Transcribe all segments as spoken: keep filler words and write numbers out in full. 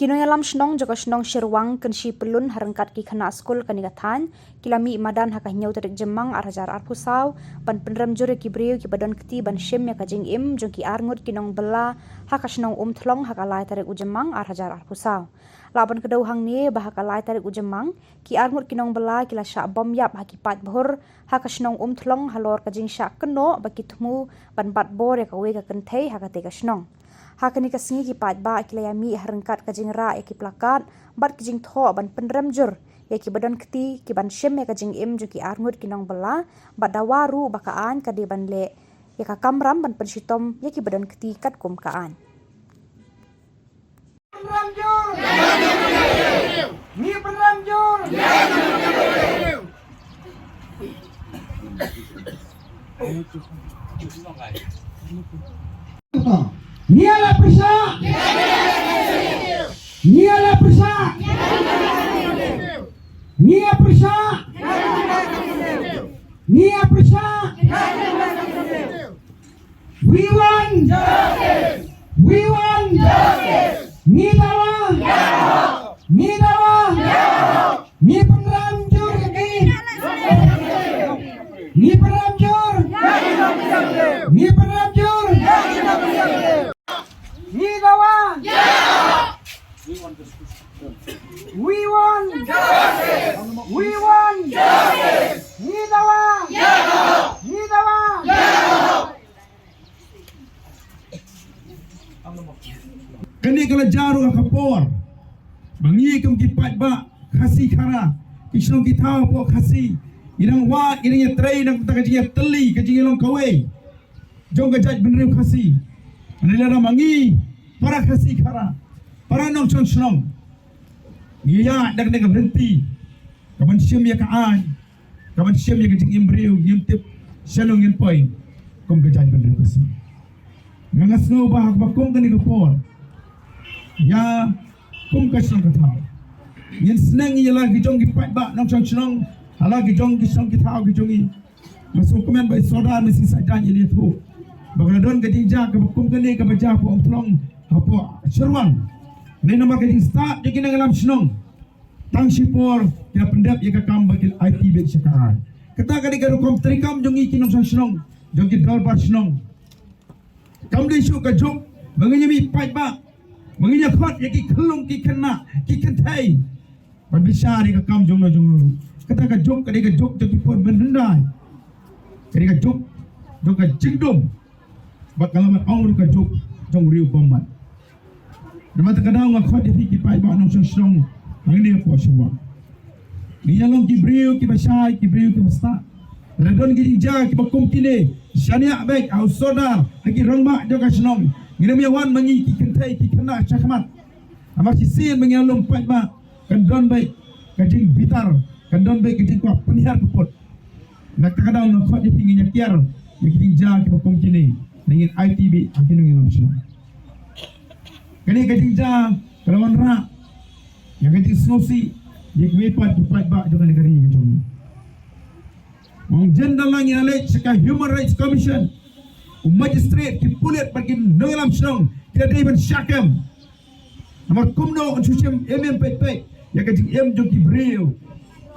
Ki nongïalam shnong jong ka shnong Shirwang, Kynshi Pyllun, ha ryngkat ki khynnah skul kane ka thaiñ, ki la mih madan ha ka hynñiew tarik Jymmang ar hajar arphew saw, ban pynrem jur ïa ki briew kiba don kti ban shim ïa ka jingim jong ki arngut ki nongbylla ha ka shnong Umthlong ha ka lai tarik u Jymmang ar hajar arphew saw. Lah ban kdew hangne ba ha ka lai tarik u Jymmang, ki arngut ki nongbylla ki la shah bom ïap ha ki paidbah ha ka shnong Umthlong halor ka jingshah kynnoh ba ki thmu ban bat bor ïa kawei ka kynthei ha katei ka shnong. Ha kane ka sngi ki paidbah ki la ïamih ha ryngkat ka jingrah ïa ki plakat bad ki jingthoh ban pynrem jur ïa kiba don kti ki ban shim ïa ka jingim jong ki arngut ki nongbylla, bad dawa ruh ba ka aiñ ka dei ban leh ïa ka kamram ban pynshitom ïa kiba don kti katkum ka aiñ. Pynrem jur. Ngi pynrem jur. Ngi la pyrshah. Ngi la pyrshah. Ngi la pyrshah. Ngi la pyrshah. We want justice. We want justice. Ngi dawa. Ngi dawa. Ngi pynrem jur ïa ki. Ngi pynrem jur. Ngi pynrem jur. Ngi dawa. We want justice. We want justice. Ngi dawa. Ngi dawa. Kane ka la jia ruh ha ka por ba ngi kum ki paidbah Khasi Khara, ki shnong ki thaw hapoh Khasi, ngi dang wad, ngi dang ïatrei na ka bynta ka jingïatylli, ka jingïalong kawei jong ka jaitbynriew Khasi. Hynrei lada ma ngi para Khasi Khara, para nongshong shnong, ngi ïaid da kane ka lynti ka ban shim ïa ka aiñ, ka ban shim ïa ka jingim briew, ngim tip shano ngin poi kum ka jaitbynriew Khasi. Nga, nga sngew ba ha kaba kum kane ka por, ïa kum ka shnong ka thaw, ngin sneng ïa la ki jong ki paidbah nongshong shnong, ha la ki jong ki shnong ki thaw ki jong ngi. Nga sngewkmen ba i Sordar Mynsiem Saidan i la ïathuh ba ka la don ka jingjia kaba kum kane kaba jia hapoh Umthlong, hapoh Shirwang. Hynrei namar ka jingstad jong ki nongïalam shnong, tang shipor ki la pyndep ïa ka kam ba ki la aiti beit sha ka aiñ. Kata ka dei ka rukom treikam jong ngi ki nongshong shnong, jong ki dorbar shnong. Kam dei shuh ka juk ba ngin ïamih paidbah, ba ngin ïakhot ïa ki khyllung ki khynnah ki kynthei ban bishar ïa ka kam jongno jongno ruh. Kata ka juk ka dei ka juk jong ki por ban hyndai, ka dei ka juk jong ka jingdum. Bad ka la mat ong ruh ka juk jong u riew bymmat. Namar kata ka daw nga khot ïa phi ki paidbah nongshong shnong hangne hapoh Shirwang. Ngi ïa long ki briew kiba shai, ki briew kiba stad. Lada don ki jingjia kiba kum kine, shaniah beit ha u Sordar, ha ki rangbah jong ka shnong. Ngin ym ïa wan ma ngi ki kynthei ki khynnah shakhmat. Namar shisien ba ngi ïa lum paidbah, kan don beit ka jingbitar, kan don beit ka jingkwah pynhiar kput. Na kata ka daw nga khot ïa phi, ngin ïa kiar ïa ki jingjia kiba kum kine, ngin aiti beit ha ki nongïalam shnong. Kane ka jingjia ka la wanrah ïa ka jingsngewsih ïa kiwei pat ki paidbah jong kane ka ri ka jong ngi. Ong jen da la ngi la leit sha ka Human Rights Commission, u magistrate, ki pulit bad ki nongïalam shnong ki la dei ban shah kem. Namar kumno yn shu shim im im peit peit ïa ka jingim jong ki briew.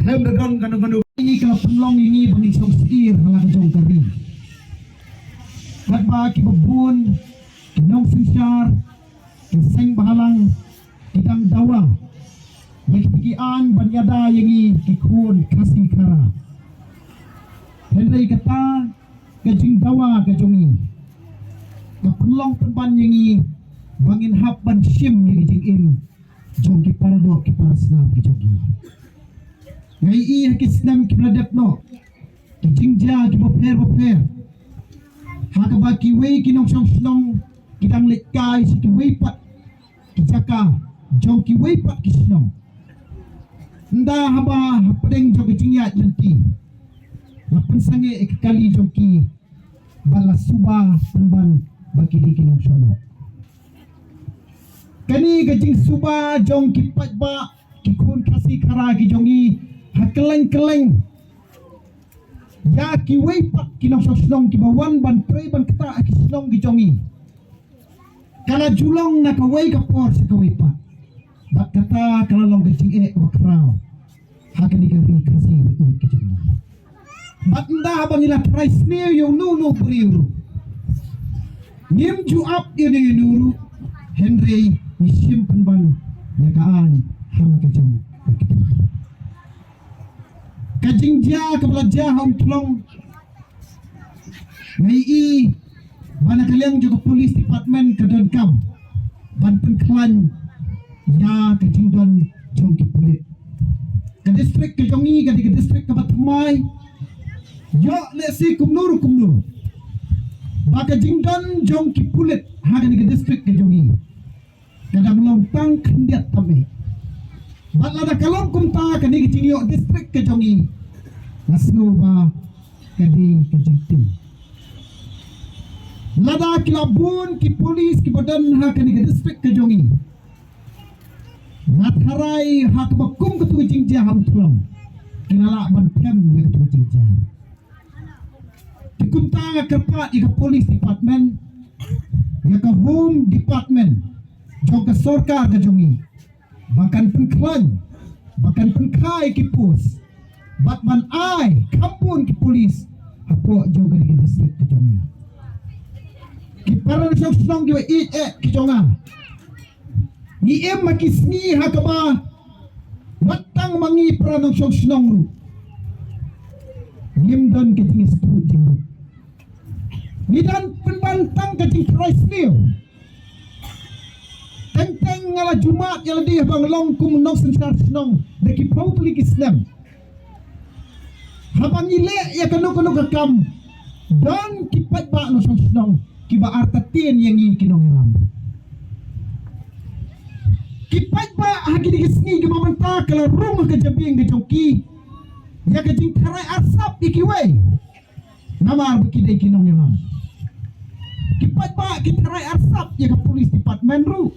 Khlem da don kano kano. Ngi ka la pynlong ïa ngi ba ngin shong syier ha la ka jong ka ri. Katba kiba bun ki nongsynshar, ki seng bhalang ki dang dawa ïa kita ki aiñ ban ïada ïa ngi ki khun Khasi Khara. Hynrei kata ka jingdawa ka jong ngi ka pynlong pynban ïa ngi ba ngin hap ban shim ïa ka jingim jong ki paradoh ki parasnam ki jong ngi. Nga ïohi ha ki snem kiba la dep noh, ki jingjia kiba pher ba pher, ha kaba kiwei ki nongshong shnong ki dang leit kai sha kiwei pat ki jaka jong kiwei pat ki shnong. Ynda haba hapdeng jong ka jingïaid lynti la pynsangeh ïa ki kali jong ki, ba la suba pynban ba ki dei ki nongshong shnong. Kane ka jingsuba jong ki paidbah, ki khun Khasi Khara ki jong ngi ha kylleng kylleng ïa kiwei pat ki nongshong shnong kiba wan ban trei ban ktah ha ki shnong ki jong ngi, ka la ju long na kawei ka por sha kawei pat. Kata ka la long ka jingeh wa khraw ha kane ka ri Khasi wa ïeit ka jong ngi. Bad ynda haba ngi la trai sniew ïa uno uno u briew ruh, ngim ju ap ïa uno uno ruh, hynrei ngi shim pynban ïa ka aiñ ha la ka jong ka kti. Ka jingjia kaba la jia ha Umtlong, nga ïohi ba na ka liang jong ka police department ka donkam ban pynkhlaiñ ïa ka jingdon jong ki pulit. Ka district ka jong ngi ka dei ka district kaba thymmai. Ïoh lehse kumno ruh kumno ba ka jingdon jong ki pulit ha kane ka district ka jong ngi ka dang long tang khyndiat tam eh. Bad lada ka long kumta kane ka jingïoh district ka jong ngi, nga sngew ba ka dei ka jingtim. Lada ki la bun ki police kiba don ha kane ka district ka jong ngi, nga tharai ha kaba kum katu ka jingjia ha Umtlong, ki la lah ban them ïa katu ka jingjia. Te kumta nga kyrpad ïa ka police department, ïa ka home department jong ka sorkar ka jong ngi, ba kan pynkhlaiñ, ba kan pynkha ïa ki post, bad ban ai kham bun ki police hapoh jong kane ka district ka jong ngi. Ki para nongshong shnong kiba ïeit eh ki jong nga, ngi im ha ki sngi ha kaba wat tang ma ngi para nongshong shnong ruh ngim don ka jingïasyllok jingmut. Ngi don pynban tang ka jingtrai sniew. Teng teng nga la ju mad ïa lade haba nga long kum u nongsynshar shnong da ki phew tylli ki snem. Haba ngi leh ïa kano kano ka kam, don ki paidbah nongshong shnong kiba artatien ïa ngi ki nongïalam. Ki paidbah ha kine ki sngi kiba mynta ka la rung ha ka jabieng ka jong ki ïa ka jingtharai arsap ïa kiwei. Namar ba ki dei ki nongïalam. Ki paidbah ki tharai arsap ïa ka police department ruh.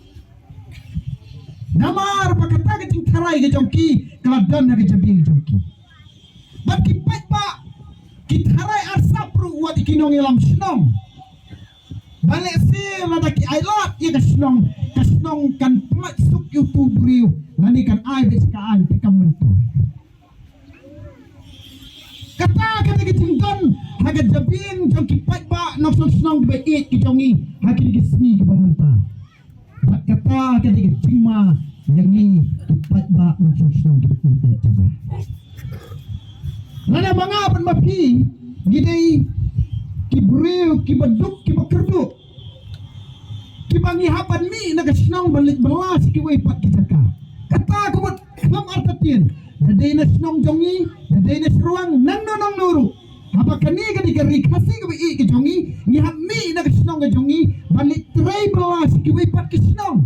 Namar ba kata ka jingtharai ka jong ki ka la don ha ka jabieng jong ki. Bad ki paidbah ki tharai arsap ruh wat ïa ki nongïalam shnong. Ba lehse lada ki ailad ïa ka shnong, ka shnong kan pynlait suk ïa uto u briew lane kan ai beit sha ka aiñ te kam myntoi. Kata ka dei ka jingdon ha ka jabieng jong ki paidbah nongshong shnong kiba ïeit ki jong ngi ha kine ki sngi kiba mynta. Bad kata ka dei ka jingma ïa ngi ki paidbah nongshong shnong kiba ïeit jong ngi. Lada ma nga bad ma phi ngi dei ki briew kiba duk kiba kyrduh, kiba ngi hap ban mih na ka shnong ban leit bylla sha kiwei pat ki jaka. Kata ka mut khlem artatien, da dei na shnong jong ngi, da dei na shyrwang, nangno nangno ruh, haba kane ka dei ka ri Khasi kaba ïeit ka jong ngi, ngi hap mih na ka shnong ka jong ngi ban leit trei bylla sha kiwei pat ki shnong.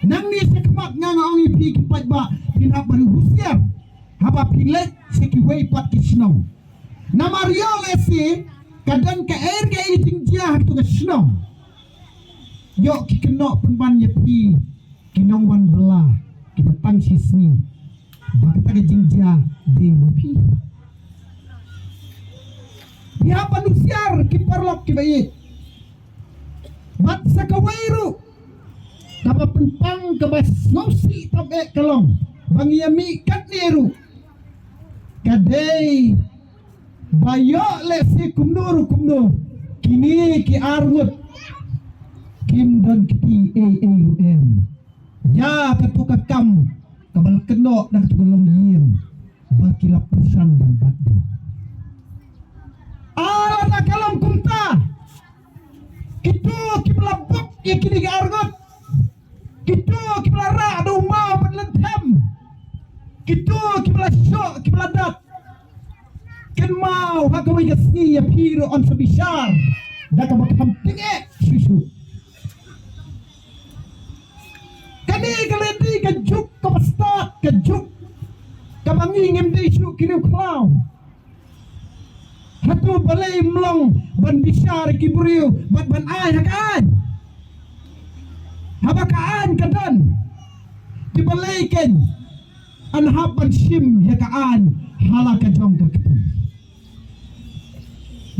Nangne shakhmat nga nga ong ïa phi ki paidbah, phin hap ban husiar haba phi leit sha kiwei pat ki shnong. Namar ïoh lehse ka don kaei kaei ka jingjia ha katu ka shnong, ïoh ki kynnoh pynban ïa phi ki nongwan bylla kiba tang shisngi ba kata ka jingjia dei ma phi. Phi hap ban husiar ki paralok kiba ïeit. Bad sa kawei ruh, kaba pynpang kaba sngewsih tam eh ka long ba ngi ïa mih katne ruh, ka dei ba ïoh lehse kumno ruh kumno kine ki arngut kim don kti ei ei ruh em ïa katu ka kam kaba la kynnoh da katu ka longïing ba ki la pyrshang ban bat buh. Lada ka long kumta, kito kiba la buh ïa kine ki arngut, kito kiba la rah da u maw ban lynthem, kito kiba la shoh kiba la dat, kynmaw ha kawei ka sngi ïa phi ruh yn sa bishar da kaba kham tyngeh shuh shuh. Kane ka la dei ka juk kaba stad, ka juk kaba ngi ngim dei shuh ki riewkhlaw. Hato balei ym long ban bishar ïa ki briew bad ban ai ha ka aiñ? Haba ka aiñ ka don, te balei kein yn hap ban shim ïa ka aiñ ha la ka jong ka kti?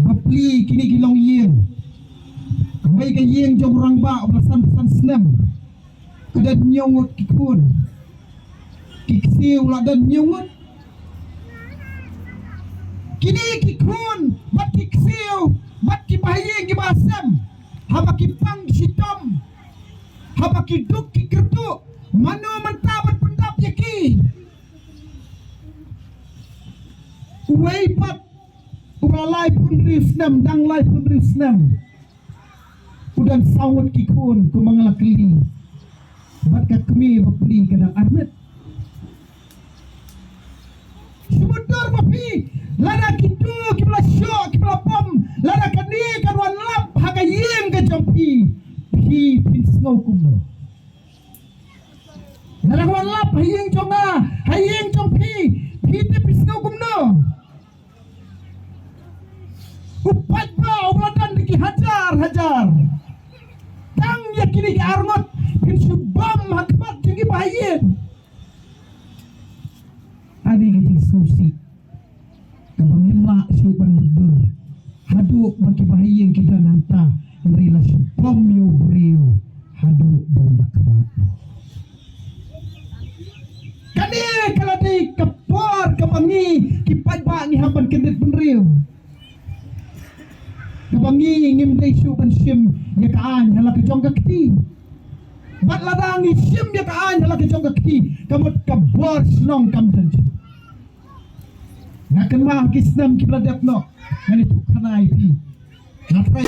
Bapli kine ki longïing. Kawei ka ïing jong u rangbah uba la san phew san snem. Don hynñiew ngut ki khun. Ki ksiew la don hynñiew ngut. Kine ki khun bad ki ksiew bad ki bahaïing ki bahasem, haba ki pang ki shitom, haba ki duk ki kyrduh, mano mynta ban pyndap ïa ki? Uwei pat u la laiphew hynriew snem, dang laiphew hynriew snem. U don saw ngut ki khun, kumba nga la kylli. Bad ka kmie bapli ka dang armet. Shu mutdur ba phi, lada kito kiba la shoh, kiba la bom, lada kane kan wan lap ha ka ïing ka jong phi, phi phin sngew kumno? Lada ka wan lap ha ïing jong nga, ha ïing jong phi, phi te phi sngew kumno? U paidbah uba la don da ki hajar hajar. Tang ïa kine ki arngut phin shu bom ha khmat jong ki bahaïing. Ani ki jingsngewsih kaba ngim lah shuh ban mutdur. Haduh ba ki bahaïing ki don hangta, hynrei la shu bom ïa u briew haduh ba u da khlad. Kane ka la dei ka por kaba ngi ki paidbah ngi hap ban kyndit bynriew. Kaba ngi ngim dei shuh ban shim ïa ka aiñ ha la ka jong ka kti. Bad lada ngi shim ïa ka aiñ ha la ka jong ka kti, ka mut ka bor shnong kam don shuh. Nga kynmaw ki snem kiba la dep noh, ngan ïathuh khana ïa phi. Nga try.